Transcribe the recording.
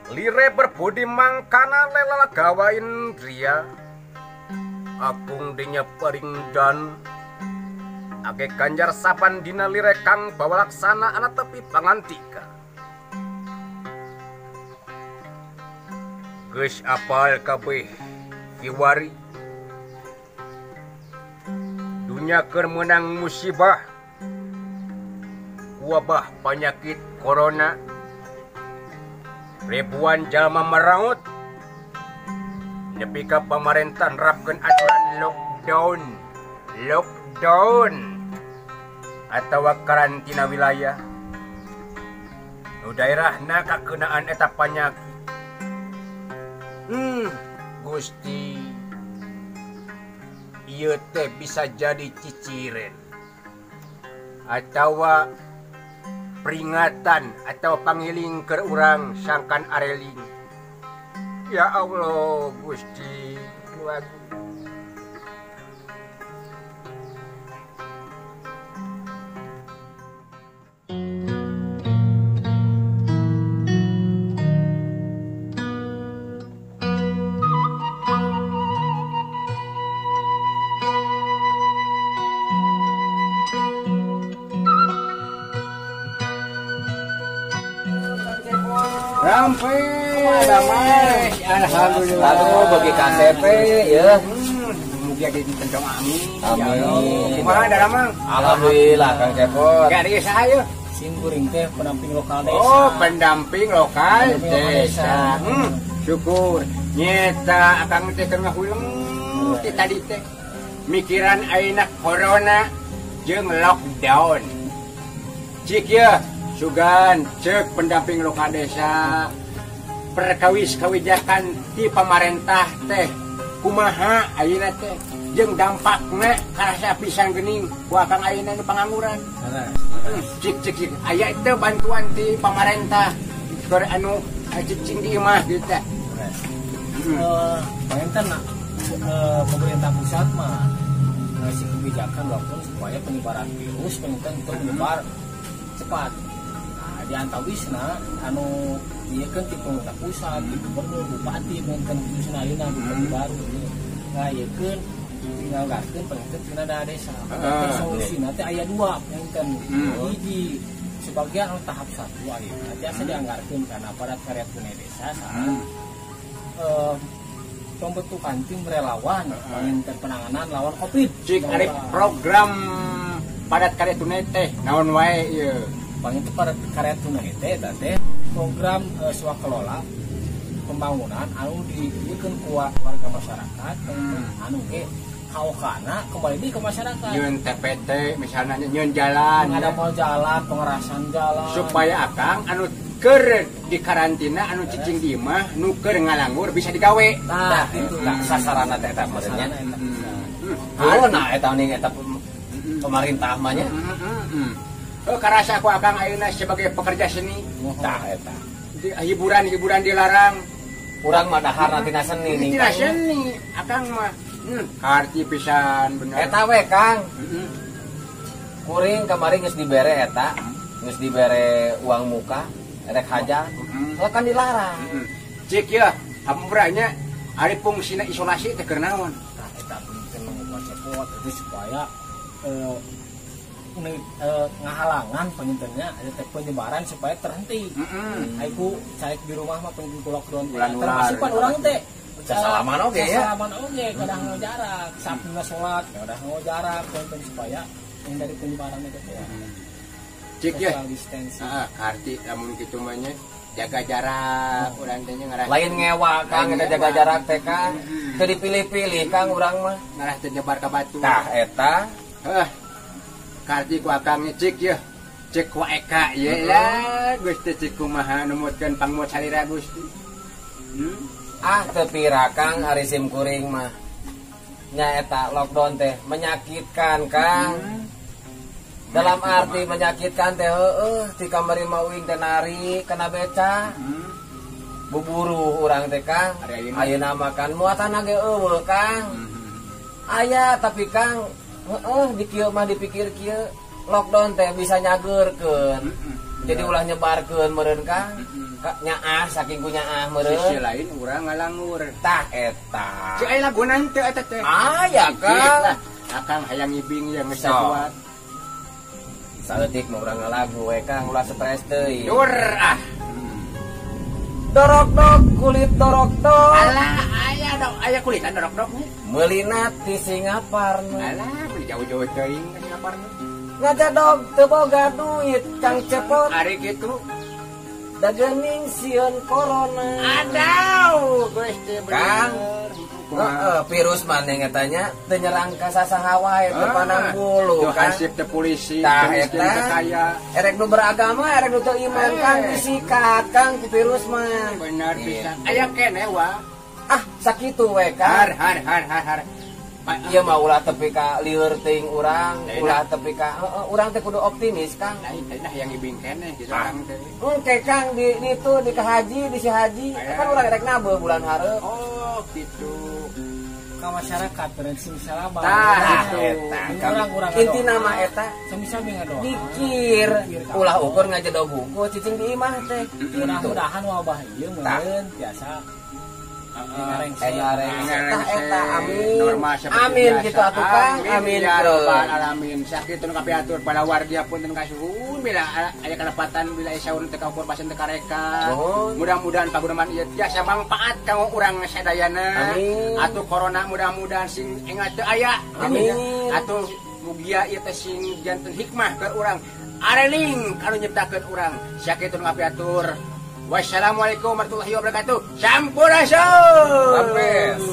Lire berbudi mangkana lelala gawain ria. Agung dinya paringdan. Ake ganjar saban dina lire kang bawa laksana ana tepi pangantika. Geus apal kabeh kiwari. Dunya keur meunang musibah wabah penyakit corona. Ribuan jalma meraut nepi ka pamarentah nerapkeun aturan lockdown. Lockdown atawa karantina wilayah. Nu daerahna kakeunaan eta panyakit. Gusti, ieu teh bisa jadi ciciren atawa peringatan atau pangiling keur urang sangkan areling. Ya Allah Gusti, alhamdulillah. Aduh, bagi KTP ya. Mugia di tentang amin. Amin. Kumaha daramang? Alhamdulillah Kang Cepot. Gak ada saya. Sing kuring teh pendamping lokal desa. Oh, pendamping lokal desa. Syukur. Nyeta akang teh keur ngahuleng ti tadi teh. Mikiran ayeuna corona jeung lockdown. Cik ye, sugan cek pendamping lokal desa. Perkawis kawijakan ti pamarentah teh kumaha ayeuna teh jeung dampakna karasa pisan geuning ku akang ayeuna nu pangangguran. Cik cik cik aya teu bantuan ti pamarentah keur anu cicing di imah gitu teh. Panginten pemerintah pusat mah ngasih kebijakan lockdown supaya penyebaran virus panginten teu menyebar cepat. Nah, di antawisna anu ieu kan ti pemerintah pusat, ti gubernur, bupati, panginten khususna ayeuna bupati baru ieu. Ngayekeun nganggarkeun panginten tina dana desa. Solusina teh aya dua panginten. Hiji sebagian anu tahap 1 ayeuna tiasa dianggarkeun kana padat karya tunai desa sareng pembentukan tim relawan panginten penanganan lawan Covid. Cik ari program padat karya tunai teh naon wae ieu? Panginten padat karya tunai teh eta teh program swakelola pembangunan anu dibikeun ku warga masyarakat anu ge kaokana kembali deui ke masyarakat. Nyeun TPT misalnya nyeun jalan, ada mau jalan, pengerasan jalan supaya akang anu keur di karantina anu cicing di imah nu keur ngalanggur bisa digawe. Nah, itu sasarana teh eta maksudnya. Corona eta ning eta pemerintah mah nya. Karasa aku akang ayeuna sebagai pekerja seni. Tah eta. Hiburan-hiburan dilarang. Urang mah dahar tina seni nih. Tina seni akang mah. Karti pisan bener. Eta we Kang. Kuring kamari geus dibere eta, geus dibere uang muka, rek hajat. Lah kan dilarang. Cik ya, hampura nya ari fungsina isolasi teh keur naon? Tah eta penting mah cepot itu supaya ngahalangan pengintennya ada teh penyebaran supaya terhenti. Aiku cai di rumah mah pengen ku lockdown. Termasuk pan urang teh sasalaman oge ya. Sasalaman oge kadang nggo jarak, sabduna salat kadang nggo jarak penting supaya menghindari penyebaran itu teh. Cik ya. Heeh, karti lamun kitu mah nya jaga jarak urang teh nya ngarah. Lain ngewa Kang eta jaga jarak teh Kang. Teu dipilih-pilih Kang urang mah ngarah teu nyebar ka batu. Tah eta. Heuh. Karti ku akang cik ya, cek ku eka ya lah, Gusti cik kumaha numutkeun pangmut salira Gusti. Ah teu pira Kang ari sim kuring mah. Nya eta lockdown teh menyakitkan Kang. Dalam arti menyakitkan teh heueuh ti kamari mah uing teh nari kana beca. Buburu urang teh Kang. Ayeuna makan muatan ge eueuh Kang. Aya tapi Kang heeh di kieu mah dipikir kieu lockdown teh bisa nyageurkeun. Jadi ulah nyebarkeun meureun Kang. Nyaah saking ku nyaah meureun. Sisi lain urang ngalangur. Tah eta. Ceu aya laguna henteu eta teh. Aya Kang. Akang hayang ngibing ye geus kuat. Saeutik mah urang ngalagu we Kang, ulah stres teuing. Dur ah. Dorok-dok kulit dorok-dok. Alah aya dok aya kulitan dorok-dok. Meulina ti Singaparna. Alah beli jauh-jauh teuing ka Singaparna. Ngajadog teu boga duit Kang Cepot. Ari kitu. Da geuning sieun corona. Adaw Gusti bener. Kang. Heeh, virus maneh ngatanya teu nyerang ka sasaha wae teu pandang bulu kan. Kang. Hansip teu polisi, Tah teu miskin eta. teu kaya. Erek nu beragama, erek nu teu iman Kang disikat Kang ku virus mah. Bener pisan. Aya keneh wa. Ah, sakitu we Har Kang. har har har har. Ieu mah ulah tepi ka lieur teuing urang, Lain ulah tepi ka heeh, urang teh kudu optimis Kang. Lain teh hayang ngibing keneh gitu Kang teh. Engke Kang di ditu di ka haji, di si haji, Aya. kan urang erek nabeuh bulan hareup. Oh, gitu. Ka masyarakat beren sing salaba. Tah, Tah gitu. eta. Urang-urang Intina mah eta sami-sami ngadoa. mikir ulah ukur ngajedog hungkul cicing di imah teh. Gitu. Mudah-mudahan wabah ieu meureun tiasa Tah eta amin. Normal seperti Amin biasa. gitu atuh Kang. Amin. Ya robbal alamin. Sakitu nu kapiatur pada warga pun teu kasuhun bila aya kalepatan bila saur teu kaukur pasen teu kareka. Nuhun. Mudah-mudahan paguneman ieu tiasa mangpaat kanggo urang sadayana. Amin. Atuh corona mudah-mudahan sing engal teu aya. Amin. Atuh mugia ieu teh sing janten hikmah ke urang. Areling kanu nyiptakeun urang. Sakitu nu kapiatur. Wassalamualaikum warahmatullahi wabarakatuh. Sampurasun. Rampes.